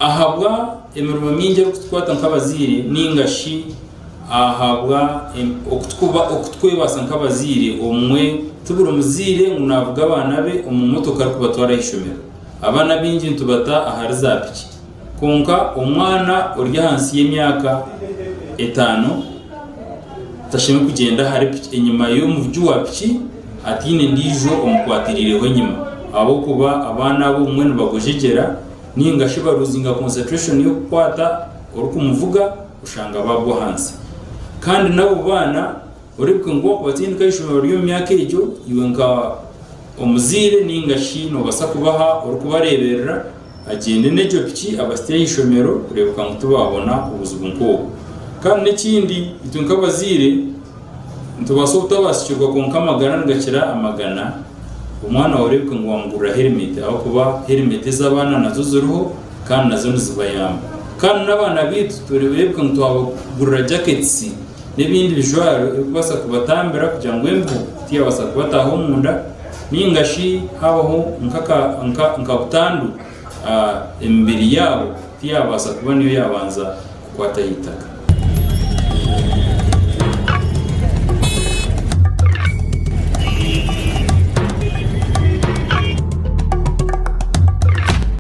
Ahabwa emirimo mingi erikutukwata nk'abazaire ninga shi ahabwa okutwebaasa nk'abazaire obumwe ti buri muzaire ngu naavuga abaana be omu motoka arikubatwara aha ishomero. Abaana abaingi nitubata ahari zaapiki. Kwonka omwana ori ahansi y'emyaka etaano tashemereire kugyenda ahari piki enyima y'omuvugi wa piki ataine ndiijo omukwatiriireho enyima ahabw'okuba abaana abo obumwe nibagojegyera ninga shi baruzinga concentration y'okukwata orikumuvuga oshanga baagwa ahansi. Kandi n'abo baana oreebeka ngu waakubatsindika aha ishomero bari omu myaka egyo, iwe nka omuzaire ninga shi noobaasa kubaha orikubareeberera agyende n'egyo piki abahitsye aha ishomero kureebeka ngu tibaabona obuzibu nk'obwo. Kandi n'ekindi itwe nk'abazaire nitubaasa obutabaasikirwa kwonka amagara nigakira amagana, omwana waawe oreebeke ngu waamugurira herimeti ahabw'okuba herimeti ez'abaana nazo ziriho kandi nazo nizibayamba. Kandi n'abaana baitu tureebeke ngu twabagurira jaketisi n'ebindi bijwaro ebirikubaasa kubatambira kugira ngu embeho tiyabaasa kubataaha omunda ninga shi haabaho nka butandu emibiri yaabo tiyabaasa kuba niyo yaabanza kukwata aha itaka.